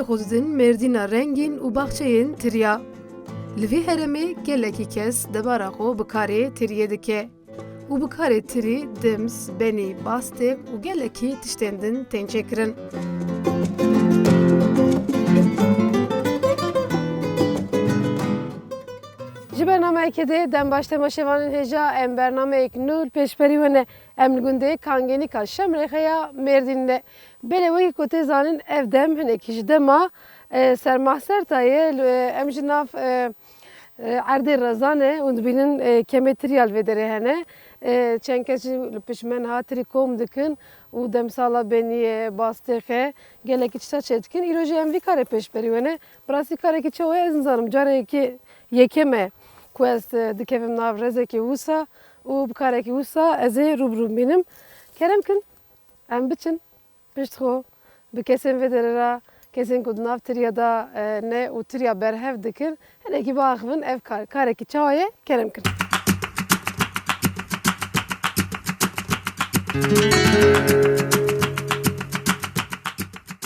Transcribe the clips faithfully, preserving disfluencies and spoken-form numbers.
ku didin Mêrdîna rengîn û baxçeyên tiriya. Li vî herêmê gelekî kes debara xwe bi karê tiriyê dike û bi karê tirî dims, benî, bastêk û gelekî tiştên din tên çêkirin. Ji bernameyekê dê dem baş temaşevanên hêja, em bernameyek nû li pêşberî we ne. Em li gundê Kangenîka Şemrêxe ya Mêrdîn ne. Belê wekî ku tê zanîn ev dem hinekî ji dema, e, sermahserta ye. Li, em ji nav, e, e, erdê rezan e û dibînin, e, kemê tirya li vê derê hene. E, çend kes jî li pişt me niha tirî kom dikin û demsala benî ye, bastêx e, gelekî tişta çêdikin. Îro jî em vî karê pêşberî we ne. Bi rastî karekî çawa ye ez nizanim. Careke yekem e ku ez, e, dikevim nav rezekê wisa û bi karekî wisa ez ê rû bi rû bînim. Kerem kin, em biçin pişt xwe, bi kesên vê derê re, kesên ku di nav tirya de, e, ne û tirya berhev dikin, hinekî biaxivin ev kar, karekî çawa ye, kerem kin.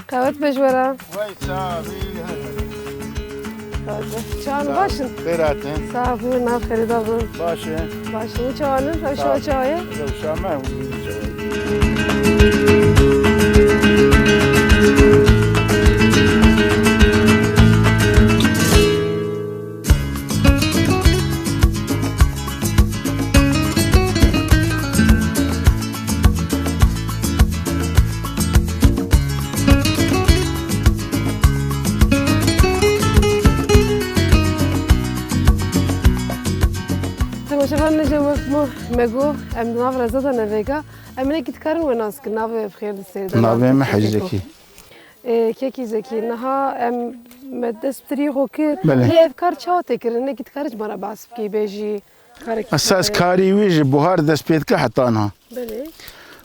Qewet be ji we re. Wey, sax bî. Qewet be. Çawan baş in? Xêr hatin. Sax bî, nav xêrê de bin. Baş e. Baş in. Çawan in? Ew şewa çawa ye? Ew şewa me. Temaşevan, ne jê wek me, me got, em di nav reza de ne vêga. Em hinekî dikarin we nas kin, navê we bi xêr di sêrde. Navê me Hecî Zekî. Ê, Kekî Zekî, niha em me dest bi tirî xwe kir. Belê. Lê ev kar çawa tê kirin? Hinekî dikarî ji me re behs bikî, bêjî, karekî çawa ye? Esas karî wî ji buhar dest pê dike heta niha. Belê.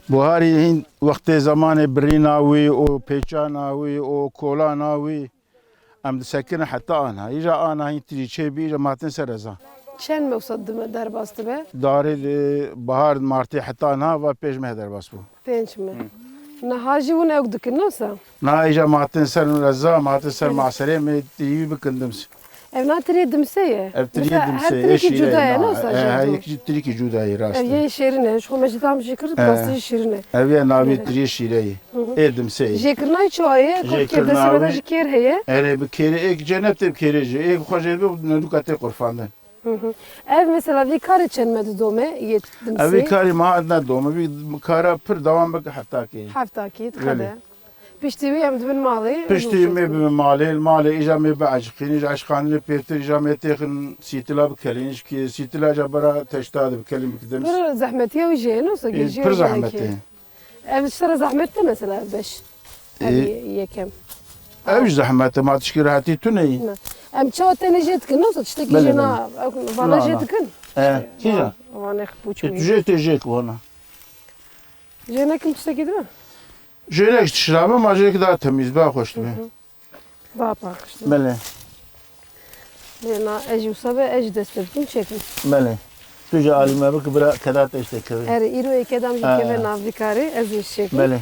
Buharî hîn wextê zemanê birîna wî û pêçana wî û kolana wî em disekinin heta ana. Îja ana hîn tirî çê bî, îja me hatin ser reza. Çend mewsem dime derbas dibe? Darê li bahar, martê heta niha va pênc meh derbas bû. Pênc meh. Hı. Niha jî hûn ew dikin, ne wisa? Niha îja me hatin ser reza, me hatin ser maserê, me tirî bikin dims. Ev na tirê dimsê ye. Ev tirî dimsê ye, şîre ye, cuda ye, ne wisa? He, he, yek jî tirîkî cuda ye, rast e. Ev yê şêrîn e, ji xwe me jî tam jî kir, rastî jî şîrîn e. Ev ye navê tirî şîre ye. Hı hı. Ê dimsê ye. Jêkirina wî çawa ye? Jêkirina wî, kêr destê me de ji kêr heye? Erê, bi kêrê, êk cene tê bi kêrê jî, êk xwe jê bi, ne duka tê qurfandin. Hı hı. Ev mesela vî karê çend me didome yê dimsê? Ev vî karê ma ne dome, vî kara pir dewam bike heftakê. Heftakê, dixede. Belê. Piştî wî em dibin malê. Piştî wî me bibin malê, malê îja me bieciqîn, îja eşqanînê pêtir, îja me têxin sîtila bikelîn, ji sîtila îja bera teşta de bikelîn bikidim. Pir zehmetiya wî jê ye, ne wisa? Ê, pir zehmet e. Ev ji te re zehmet te mesela ev beş? Ev, ê, yekem. Ev jî zehmet e, ma tişkî rehetî tune yî. Ne. Em çawa tenê jê dikin, ne wisa tiştekî jê na, vana jê dikin? E, kîja? Vanê xipûç. E, tu jê tê jê ki vana. Jê nekin tiştekî dibe? Jê nek tişt nabe, ma jê ki daha temîz, daha xweş dibe. Hı hı. Ba paqij. Belê. Lê na ez jî wisa be, ez jî dest pê bikim, çêkim. Belê. Tu jî alî me bike, bira keda te jî têkeve. Erê, îro yê kedam jî keve nav vî karê, ez ê çêkim. Belê.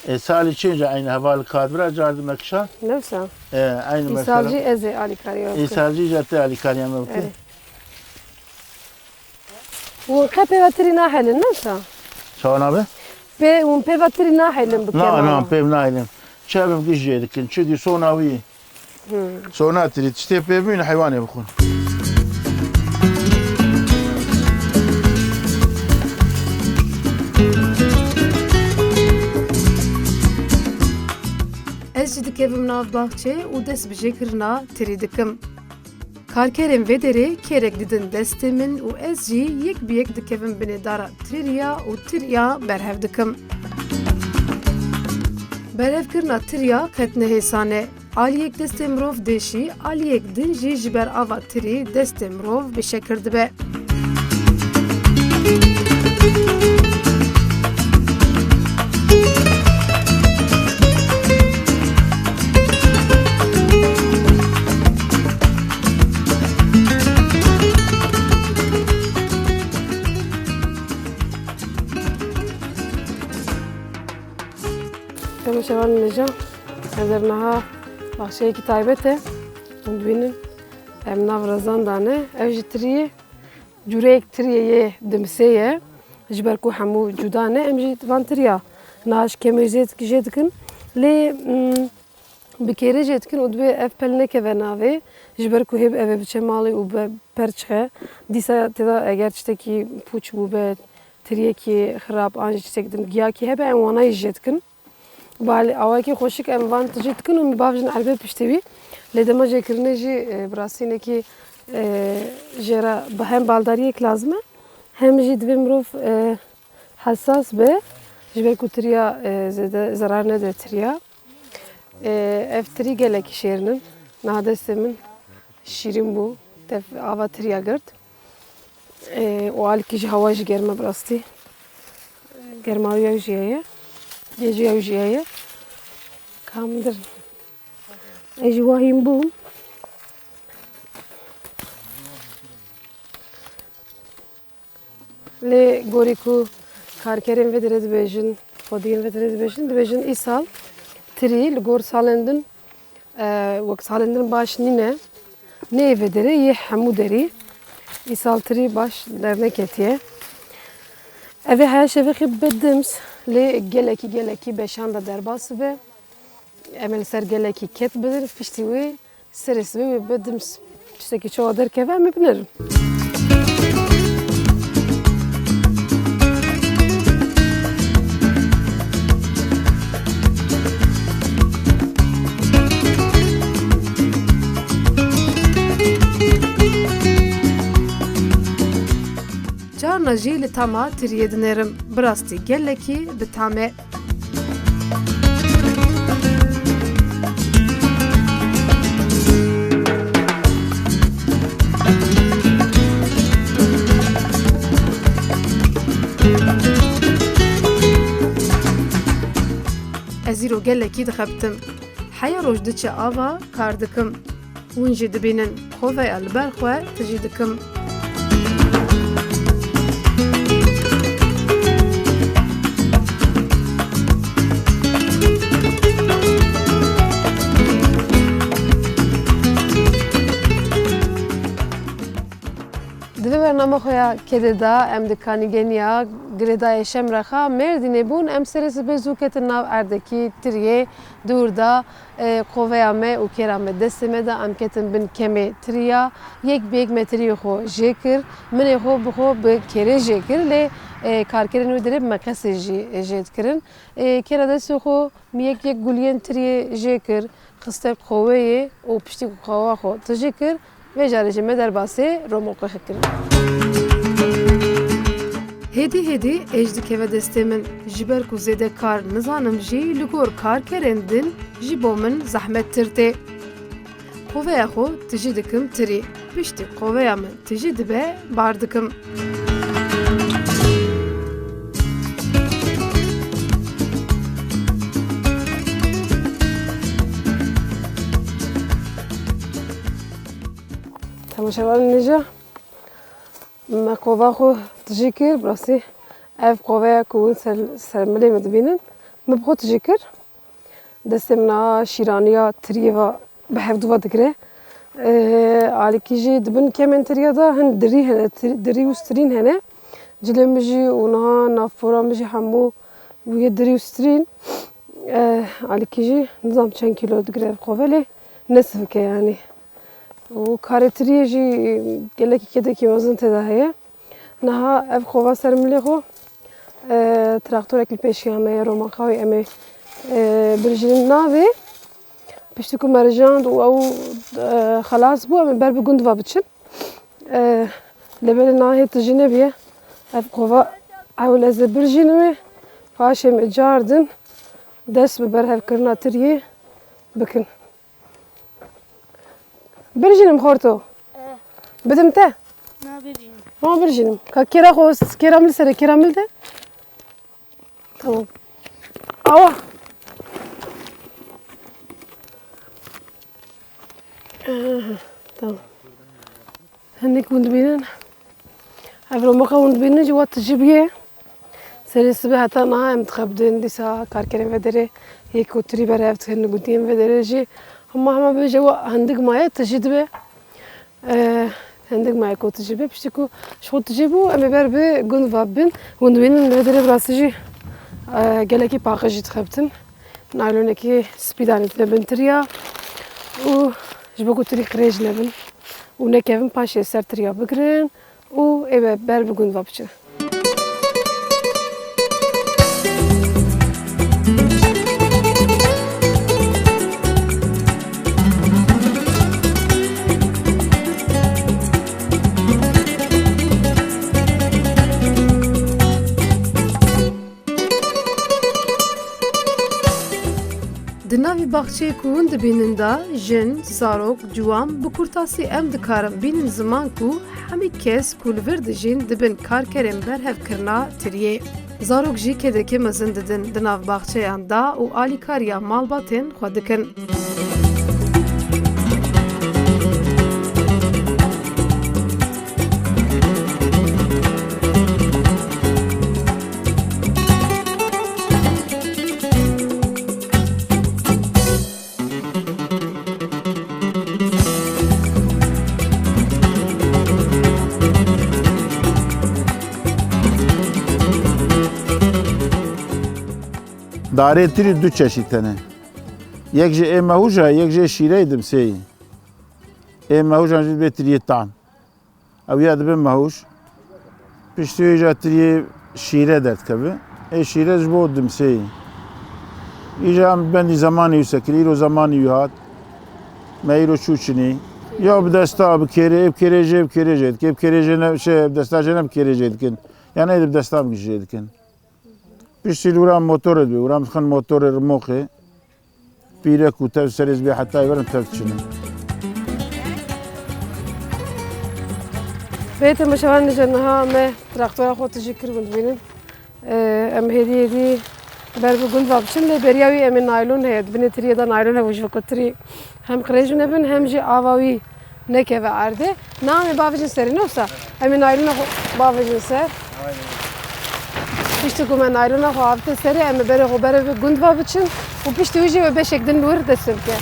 E, salî çênca eynî heval kadbira, cardî me kişa. Ne wisa? E, eynî mesela. Îsal jî ez ê alîkariya we bikim. Îsal jî îja te alîkariya me bike. Erê. Hûn qe pêva tirî nahelin, ne wisa? Çawa nabe? Pê, hûn pêva tirî nahelin bi kema. Na, na, pêv nahelin. Çavim giş jê dikin. Çi di sona wî. Hmm. Sona tirî. Tiştê pêv mîn heywanê bixwin. Ez jî dikevim nav baxçê û dest bi jêkirina tirî dikim. Karkerên vê derê kêrek didin destê min û ez jî yek bi yek dikevim binê dara tirîya û tirîya berhev dikim. Berhevkirina tirîya qet ne hêsan e. Aliyek destê mirov dêşî, aliyek din jî ji ber ava tirî destê mirov bêşekir dibe. Temaşevanên hêja, ez ê niha Baxçeyekî taybet e. Hûn dibînin, em nav rezan dane. Ev jî tiriyê, cûreyek tiriyê yê dimsê ye. Ji ber ku hemû cuda ne, em jî van tiriya niha ji kemê jê dik-, jê dikin. Lê, mm, bi kêrê jê dikin û dibê ev pel nekeve navê. Ji ber ku hê bi ev ê biçe malê û bi per çixe. Dîsa tê de eger tiştekî pûç bûbe, tiriyekî xirab an jî tiştek din giyakî hebe, em wana yî jê dikin. Balê, awakî xweşik em van tijî dikin û min bavêjin erbê piştî wî. Lê dema jêkirinê jî, e, bi rastî hinekî, e, jê re bi hem baldariyek lazim e, hem jî divê mirov, e, hesas be, ji ber ku tiriya, e, zêde zerar nede tiriya. E, ev tirî gelekî şêrin in. Niha destê min şîrîn bû. Tev ava tiriya girt. Ê, û alîkî jî hewa jî germ e bi rastî. Germawiya wî jî heye. Gêjiya wî jî heye. Ka min dir. Ez jî wahîm bûm. Lê gorî ku karkerên vê derê dibêjin, xwediyên vê derê dibêjin, dibêjin îsal tirî li gor salên din E, wek salên din baş nîne. Neyê vê derê, yê hemû derî. Îsal tirî baş derneketiye. Ev ê heya şevê xî bibe dims, lê gelekî, gelekî beşan de derbas bibe. Em ê li ser gelekî ket bidin, piştî wê serê sibê wê bibe dims. Tiştekî çawa derkeve, em ê binerin. Carna jî li tama tiriyê dinêrim. Bi rastî gelekî bi tam e. Ez îro gelekî dixebtim. Heya roj diçe ava kar dikim. Hûn jî dibînin, qoveya li ber xwe tijî dikim. Di vê bername xwe ya kedê de em di kanîgeniya girêdayê Şemrexa Mêrdînê bûn. Em serê sibê zû ketin nav erdekî tiriyê dûr de. E, qoveya me û kêra me destê me de, em ketin bin kemê tiriya, yek bi yek me tiriyê xwe jê kir. Min ê xwe bi xwe bi kêrê jê kir, lê, e, karkerên wê derê bi meqesê jî jê dikirin. E, kêra destê xwe min yek yek guliyên tiriyê jê kir, xiste qoveyê û piştî ku qoveya xwe tijî kir, Vê carê jî me derbasê romoqê xwe kirin. Hêdî hêdî êş dikeve destê min. Ji ber ku zêde kar nizanim jî, li gor karkerên din ji bo min zehmettir tê. Qoveya xwe tijî dikim tirî. Piştî qoveya min tijî dibe, bar dikim. Temaşevanên hêja, me qova xwe tijî kir, bi rastî ev qoveya ku hûn ser, ser milê min dibînin, min bi xwe tijî kir. Destê min a şîraniya tiriyê ve bi hevdu ve digire. Ê, alîkî jî di bin kemên tiriya de hin dirî hene, tir-, dirî û strîn hene. Cilê min jî û niha navpora min jî hemû bûye dirî û strîn. Ê, alîkî jî nizam çend kîlo digire ev qove lê ne sivik e yanî. Û karê tiriyê jî gelekî kedekî mezin tê de heye. Niha ev qova ser milê xwe, e, traktorek li pêşiya me ye, romaxa wê em ê, e, birjînin navê. Piştî ku me rijand û ew, e, xelas bû, em ê ber bi gund ve biçin. E, lê belê niha hê tijî nebiye. Ev qova ewil ez ê birjînim ê, paşê em ê cardin dest bi berhevkirina tiriyê bikin. Birjînim xorto. Eh. Bidim te? Na, birjînim. Tamam, birjînim. Ka kêra xwe, kêra min li serê, kêra min de. Tamam. Awa. Eh, tamam. Hinek hûn dibînin. Ev romoka hûn dibînin jî wa tijî bûye. Serê sibê heta niha em dixebidin, dîsa karkerên vê derê yek û tirî ber hev dikin, gundiyên vê derê jî Ma hema bêje wa hindik maye tijî dibe. E, hindik maye ku tijî be. Piştî ku ji xwe tijî bû, em ê ber bi gund ve bin. Hûn dibînin li vê derê bi rastî jî, e, gelekî paqij jî dixebitin. Naylonekî spî danîtine bin tiriya û ji bo ku tirî qirêj nebin û nekevin, paşê ser tiriya bigirin û ê be ber bi gund ve biçin. Di navî baxçeyê ku hûn dibînin de jin, zarok, ciwan, bi kurtasî em dikarin bînin ziman ku hemî kes ku li vir dijîn dibin karkerên berhevkirina tiriyê. Zarok jî kêdekê mezin didin di nav baxçeyan de û alîkariya malbatên xwe dikin. Darê tirî du çeşît hene. Yek ji ê mehûja, yek jê şîreyê dimseyî. Ê mehûjan jî dibê tiriyê tam. Ew ya dibe mehûj. Piştî wê îja tiriyê şîre derdikeve. Ê şîre ji bo dimseyî. Îja em bendî zemanî wise kir, îro zemanî wî hat. Me îro çû çinî. Ya bi desta, bi kêrê, ê bi kêrê jê, bi kêrê jê dike, ê bi kêrê jê ne, şey, bi desta jê ne, bi kêrê jê dikin. Yan ê bi desta bi jê dikin. Piştî li wira motorê dibe, wira em dixin motorê rimoxê. Pîrek û tev serê zibê heta êverin tev diçine. Bê temaşevan, niha me traktora xwe tijî kir, hûn dibînin. Ee, em hêdî hêdî ber bi gund ve biçin, lê beriya wî em ê naylon heye, di binê tiriyê de naylon hebû, ji bo ku tirî hem qirêj nebin, hem jî ava wî nekeve erdê. Na em ê bavêjin serê, ne wisa? Em ê naylona xwe bavêjin ser. Piştî ku me naylona xwe avite serê, em ê berê xwe berê bi gund ve biçin û piştî wî jî wê beşek din li wir dest pê bike.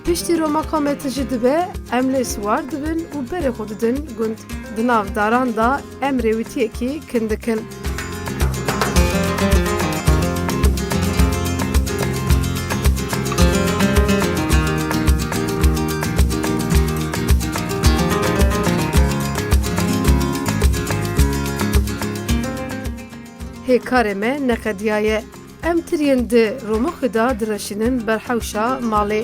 Piştî romoka me tijî dibe, em lê siwar dibin û berê xwe didin gund. Di nav daran de em rêwîtiyekî kin dikin. Hê karê me neqediyaye. Em tiriyên di romoxê de direşînin ber hewşa malê.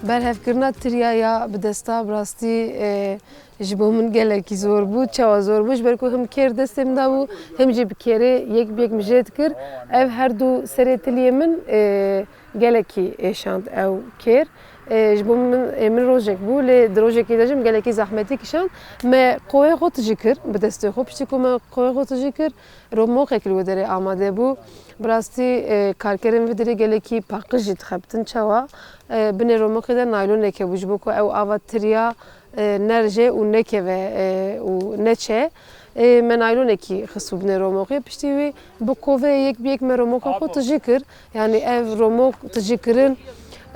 Berhevkirina tiriya ya bi desta bi rastî, e, ji bo min gelekî zor bû. Çawa zor bû? Ji ber ku him kêr destê min de bû, him jî bi kêrê yek bi yek min jê dikir. Ev her du serê tiliyê min, e, gelekî êşand ew kêr. E, ji bo min, e, min rojek bû, lê di rojekê de jî min gelekî zehmetî kişand. Me qoyê xwe tijî kir, bi destê xwe. Piştî ku me qoyê xwe tijî kir, romoxek li wê derê amade bû. Bi rastî, e, karkerên vê derê gelekî paqij jî dixebitin. Çawa? E, binê romoxê de naylonek hebû, ji bo ku ew ava tiriya, e, nerje û nekeve, e, û neçe. E, me naylonekî xistû binê romoxê. Piştî wî bi koveyê yek bi yek me romoka xwe tijî kir. Yanî ev romok tijîkirin,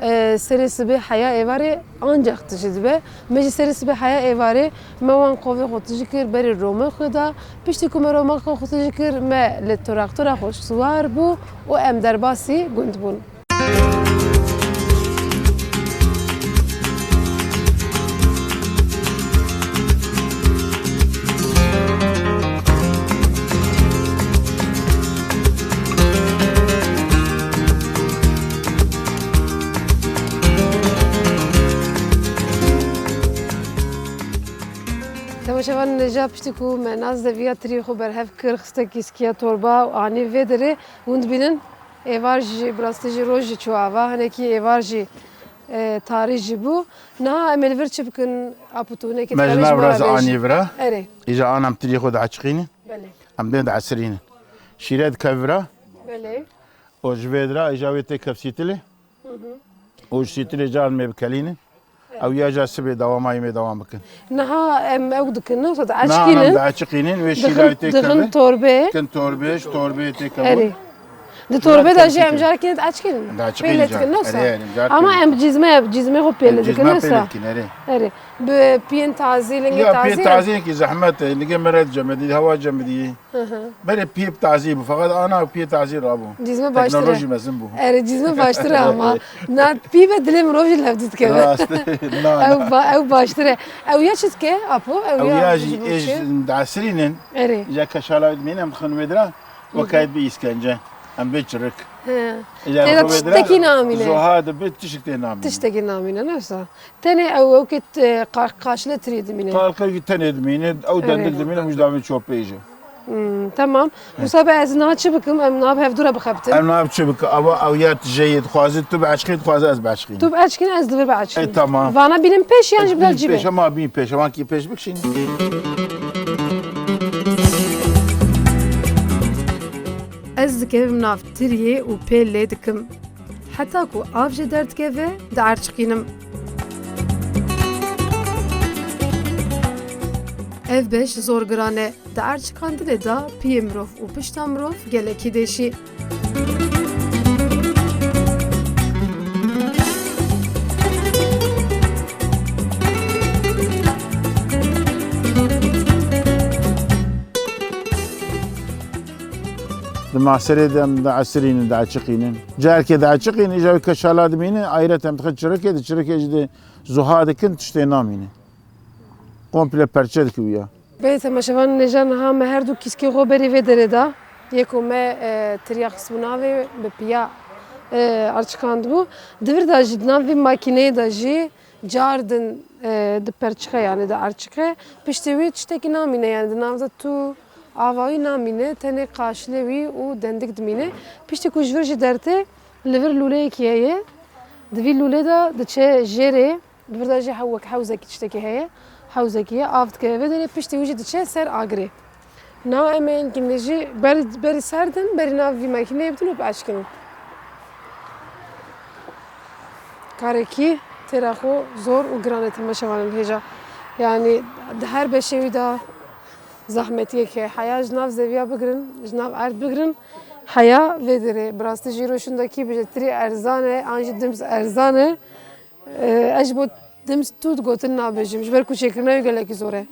E, serê sibê heya êvarê ancax tijî dibe. Me jî serê sibê heya êvarê me wan qovê xwe tijî kir, berê romek xwe da. Piştî ku me romek xwe tijî kir, me li toraktora xwe siwar bû û em derbasî gund bûn. Temaşevan, nêja piştî ku me nas deviya tirî xwe berhev kir, xiste kîskiya torba û anî vê derê, hûn dibînin êvar jî, bi rastî jî roj jî çû ava, hinekî êvar jî, e, tarî jî bû. Niha em ê li vir çi bikin? Apo, tu hinekî Me ji dikare nav ji ber biraz vê jî anî vira. Erê. Îja an em tirî xwe diheçiqînin. Belê. Em bên diesirînin. Şîre dikeve vira. Belê. Û ji vê dira îja wê tê kevsîtilê. Hı hı. Û ji sîtilê carin mê bikelînin. Ew ya ja sibê dewama yê mê dewam bikin. Niha em ew dikin, ne wisa Niha em diheçikînin. Diheçiqînin, wê şîra wê tê keve. Dixin torbê. Dikin torbê, ji torbê tê keve. Erê. Di torbê de jî em carekî diheçikînin. Diheçikînin. Pêle dikin, ne wisa? Erê, erê, carekî. Ama em cîzme, cîzmê xwe pêle dikin, ne wisa? Cîzme pêle dikin, erê. Erê. Bi piyên tazî, lingê tazî. Ya, piyên tazî ki zehmet e, lingê me re cemidî, hewa cemidî. Hı hı. Berê piyê bi tazî bû, feqet ana piyê tazî rabû. Cîzme baştir e. Teknolojî mezin bû. Erê, cîzme baştir e ama. Na pî ve dilê mirov jî lev dike. Rast. Na, na. Ew ba-, ew baştir e. Ew ya çi dike, Apo? Ew ya jî êj diesirînin. Erê. Ya keşala dimînin em dixin wê dira. Hı hı. Wekayet bi îskence. Em bê çirik. He. Tê de tiştekî namîne. Zuha dibe tiştek tê namîne. Tiştekî namîne, ne wisa? Tenê ew, ew kê, e, qa-, qaşile tirî dimîne. Qalqe jî tenê dimîne, ew dendik dimîne, em ji davê çopê jî. Hmm, temam. Wisa be ez niha çi bikim? Em niha bi hevdû re bixebitin. Em niha çi bikin? Ava ew ya tijeyê dixwaze, tu bi eşqê dixwaze, ez bi eşqî. Tu bi eşqî, ez li vir bi eşqî. E, temam. Vana bînin pêş yan jî bi cî be? Pêş, ema bîn pêş, ema kî pêş bikişîn. Ez dikevim nav tiriyê û pê lê dikim. Heta ku av jê derdikeve, dierçiqînim. Ev beş zor giran e. Di erçikandinê de piyê mirov û pişta mirov gelekî dêşî. Di maserê de em diesirînin, dieçiqînin. Carekê dieçiqînin, îja wê keşala dimînin, ayret em dixin çirikê, di çirikê jî di zuha dikin, tiştê namînin. Komple perçe dikir wî ya. Belê temaşevan, nêja niha me her du kîskê xwe berî vê derê da. Yê ku me, e, tiriya xistibû navê bi piya, e, erçikandibû. Di vir de jî, di nav vî makîneyê de jî cardin, e, diperçixe, yanî dierçixe. Piştî wî tiştekî namîne, yanî di nav de tu ava wî namîne, tenê qaşilê wî û dendik dimîne. Piştî ku ji vir jî dertê, li vir lûleyekî heye. Di vî lûlê de diçe jêrê. Di vir de jî hew wek hewzekî tiştekî heye. Hewzekî ye, av dikeve vê derê, piştî wî jî diçe ser agirê. Niha em ê hinkî jî ber-, berî serdin, berî nav vî makîneyê bidin û bieşkinin. Karekî têra xwe zor û giran e, temaşevanên hêja. Yanî di her beşê wî de zehmetiyek heye. Heya ji nav zeviya bigirin, ji nav erd bigirin, heya vê derê. Bi rastî jî îro şûnda kî bêje tirî erzan e, an jî dims erzan e. Ee, ez ji bo dims tû digotin nabêjim, ji ber ku çêkirina wî gelekî zor e.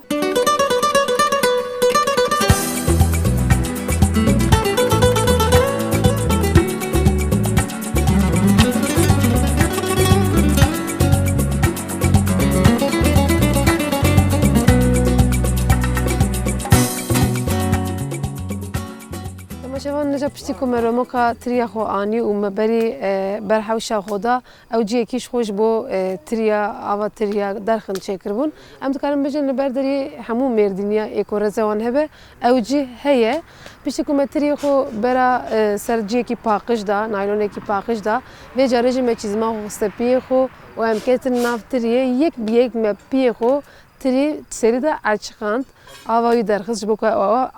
Temaşevan, nêja piştî ku me romoka tiriya xwe anî û me berî, e, ber hewşa xwe da, Ew cihekî ji xwe ji bo, e, tiriya, ava tiriya derxin çêkiribûn. Em dikarin bêjin li ber derî hemû mêrdîniya ê ku reze wan hebe, ew cih heye. Piştî ku me tiriyê xwe bera, e, ser cihekî paqij da, naylonekî paqij da, vê carê jî me çîzma xwe xiste piyê xwe û em ketin nav tiriyê, yek bi yek me piyê xwe tirî serî de erçiqand. Ava wî derxist ji bo ku ew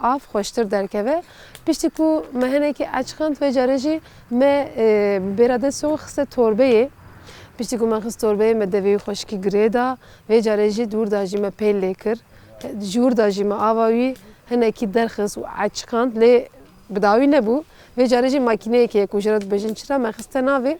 av xweştir derkeve. Piştî ku me hinekî erçiqand, vê carê jî me, e, bêra destê xwe xiste torbeyê. Piştî ku me xist torbeyê, me devê wî xweşikî girê da. Vê carê jî di wir de jî me pêl lê kir. Ji wir de jî me ava wî hinekî derxist û erçiqand, lê bi dawî nebû. Vê carê jî makîneyekê ye ku ji re dibêjin çira me xiste navê.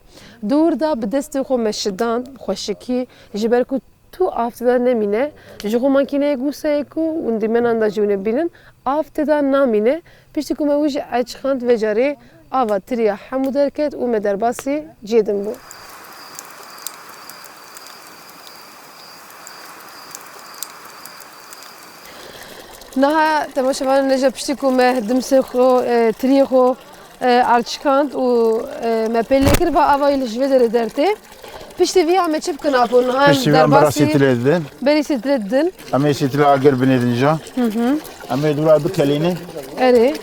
Dûr da bi destê xwe me şidan, xweşikî, ji ber ku tu av tê de nemîne. Ji xwe makîneyek wisa ye ku hûn dîmenan de jî hûn ê bînin, av tê de namîne. Piştî ku me wî jî eçixand, vê carê ava tiriya hemû derket û me derbasî cihê din bû. Niha temaşevanên hêja, piştî ku me dimsê xwe, e, tiriyê xwe, e, erçikand û, e, me pê lê kir, va ava wî li ji vê derê dertê. Piştî vî ya me çi bikin apo? Niha em Piştî vî em bera derbasî sîtilê didin. Berî sîtilê didin. Em ê sîtilê agir binêrin ja. Hı hı. Em ê dûra bikelînin. Erê.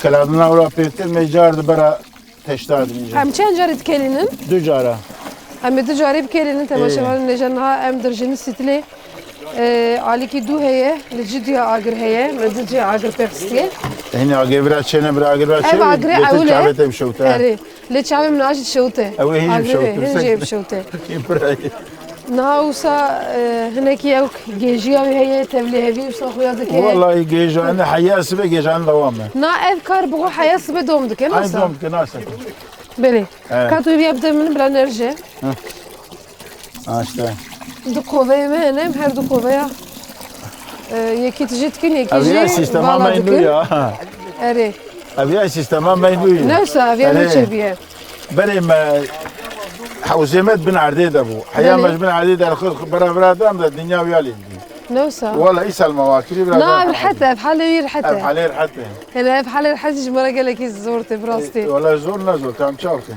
Keladina wira pêtir me car di bera Teşta dibîjin. Em çend carî dikelînin? Du cara. Em ê du carî bikelînin, temaşevanên hêja. Niha em dirjînin sîtilê, e, alîkî dû heye, li cî diya agir heye, me du cihê agir pê xistiye. Hinî agir vira çêne, bira agir vira çê. Ev agirê ewil e. Çavê te bişewte. Erê. Lê çavê min a jî dişewte. Ew ê hinî bişewte. Agirê hinî jê bişewte. Niha wisa, e, hinekî ew gêjiya wî heye, tevlihevî wisa xuya dike. Wallahî gêjan, heya sibe gêjan dewam e. Na ev kar bi xwe heya sibe dom dike, Ay, nasa? Dom dike, nasa. Belê. Evet. Ka tu hêviya bide min bila nerje. Heh. Ha, işte. Du qoveyê me hene, em her du qoveya, e, yekî tijî dikin, yekî Ev ya jî sistema vala me nû dikin. Ya. Erê. Ev ya sistema me nû ya. Ne wisa, ev ya nû Erê. Çêbiye. Berê me hewzê me di bin erdê de bû. Heya Belê. Me ji bin erdê derxist, bera vira dan de dinya wî alî dibî. Ne wisa? Wala îsal me wa kirî vira Na, dan ev rehet e, ev halê wî rehet e. Ev halê rehet e. Hele ev halê rehet ji me re gelekî zor tê, bi rastî. E, wala zor ne zor, tam çaw tê.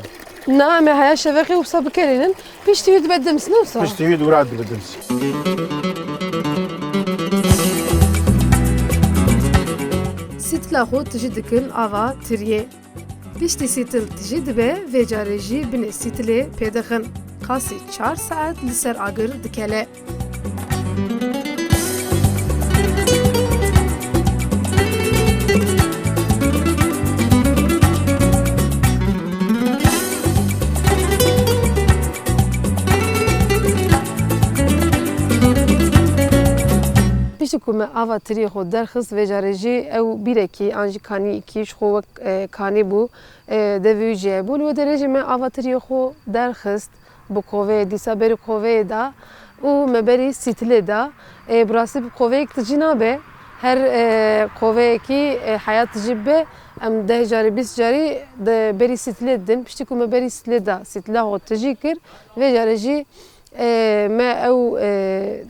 Na, em ê heya şevexê wisa bikelînin. Piştî wî dibe dims, ne wisa? Piştî wî dûra dibe dims. Sîtla xwe tijî dikin ava tiriyê. Piştî sîtil tijî dibe, vê carê jî binê sîtilê pê dixin. Qasî çar saet li ser agir dikele. Piştî ku me ava tiriyê xwe derxist, vê carê jî ew bîrekî an jî kanîkî ji xwe wek, e, kanî bû, e, devê wî jê bû. Li wê derê jî me ava tiriyê xwe derxist. Bi qoveyê, dîsa berî qoveyê da û me berî sîtilê da. Ê, bi rastî bi qoveyek tijî nabe. Her, e, qoveyekî, e, heya tijî bibe, em deh carî, bîst carî de berî sîtilê didin. Piştî ku me berî sîtilê da, sîtila xwe tijî kir, vê carê jî, e, me ew, e,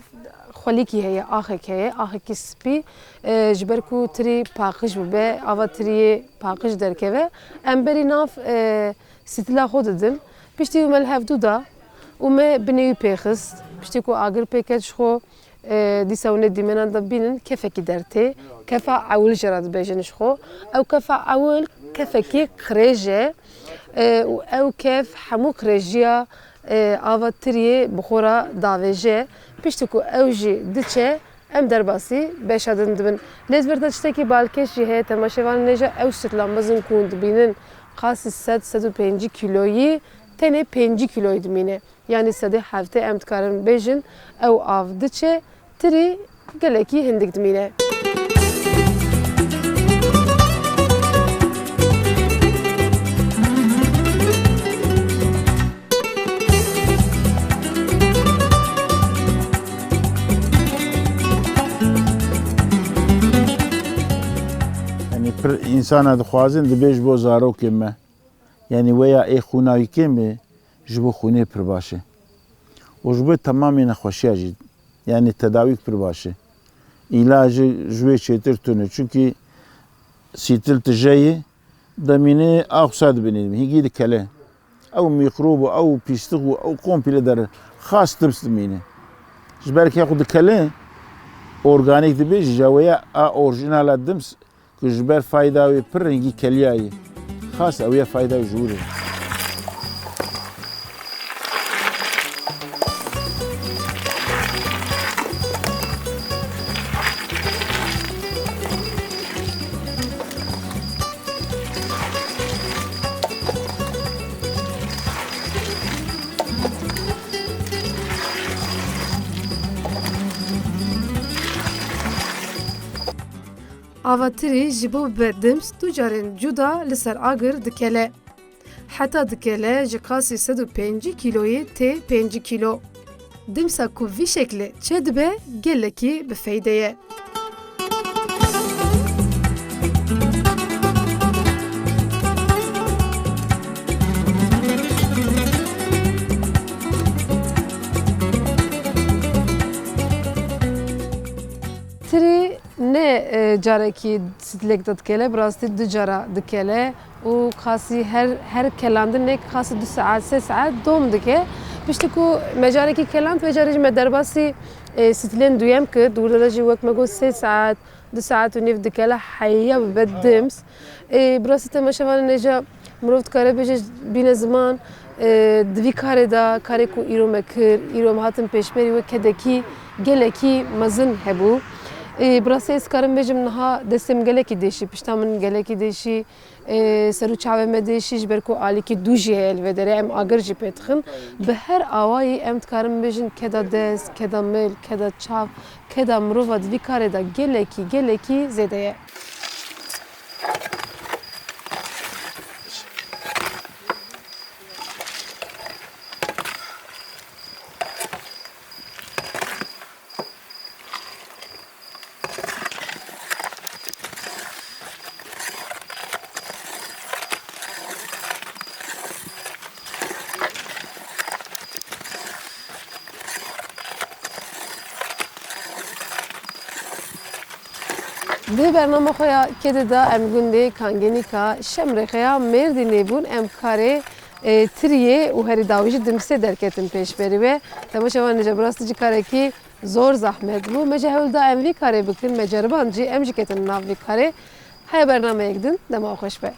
xwelîkî heye, axek heye, axekî spî, e, ji ber ku tirî paqij bibe, ava tiriyê paqij derkeve. Em berî nav, e, Sîtila xwe didin. Piştî wî me li hevdû da û me binê wî pê xist. Piştî ku agir pê ket ji xwe, e, dîsa hûn ê dîmenan de bînin, kefekî dertê. Kefa ewil jê re dibêjin ji xwe. Ew kefa ewil kefekî qirêj e, e, û ew kef hemû qirêjiya, e, ava tiriyê bi xwe re davêje. Piştî ku ew jî diçe, Em derbasî beşa din dibin. Lê di vir de tiştekî balkêş jî heye, temaşevanên hêja, ew sîtla mezin ku hûn dibînin, qasî sed, sed û pêncî kîloyî, tenê pêncî kîloyî dimîne. Yanî sedê heftê em dikarin bêjin, ew av diçe, tirî gelekî hindik dimîne. Yanî pir însana dixwazin dibê ji bo zarokên me. Yanî weya ê xûna wî kêm be, ji bo xûnê pir baş e. Û ji bo temamê nexweşiya jî, yanî tedawîk pir baş e. Îlajê ji wê çêtir tune. Çunkî sîtil tije ye, demîne axusa dibîne, hîngî dikele. Ew mîkrob û ew pîstix û ew komple der xas dims dimîne. Ji ber ke xwe dikele, organîk dibe, ji jaweya a orjinala dims ku ji ber fayda wê pir rengî keliya ye. Xas ew ye fayda wê ji wir e. Ava tirî ji bo bibe dims du carên cuda li ser agir dikele. Heta dikele ji qasî sed û pêncî kîloyê tê pêncî kîlo. Dimsa ku vî şeklê çêdibe gelekî bi feyde ye. Tirî ne, e, carekî stilek de dikele, bi rastî du cara dikele û qasî her, her kelandinek qasî du saet, sê saet dom dike. Piştî ku me carekî keland, vê carê jî me derbasî, e, stilên duyem kir. Di wir de jî wek me got sê saet, du saet û nîv dikele heya bibe dims. Ê, bi rastî temaşevanên hêja mirov dikare bêje bîne ziman, ê, di vî karê de karê ku îro me kir, îro em hatin pêşberî wê kedekî gelekî mezin hebû. Ê, bi rastî ez karim bêjim niha destê min gelekî dêşî, pişta min gelekî dêşî, ê, ser û çavê me dêşî ji ber ku alîkî dû jî heye li vê derê, em agir jî pê dixin. Bi her awayî em dikarin bêjin keda dest, keda mil, keda çav, keda mirova di vî karê de gelekî, gelekî zêde ye. Di bernama xwe ya kedê de em gundê Kangenîka Şemrêxe ya Mêrdînê bûn. Em karê, e, tiriyê û herî dawî jî dimsê derketin pêşberî we. Temaşevanê hêja bi rastî jî karekî zor zehmet bû. Me jî hewl da em vî karê bikin, me ceriband jî, em jî ketin nav vî karê. Heya bernameyek din, dema xweş be.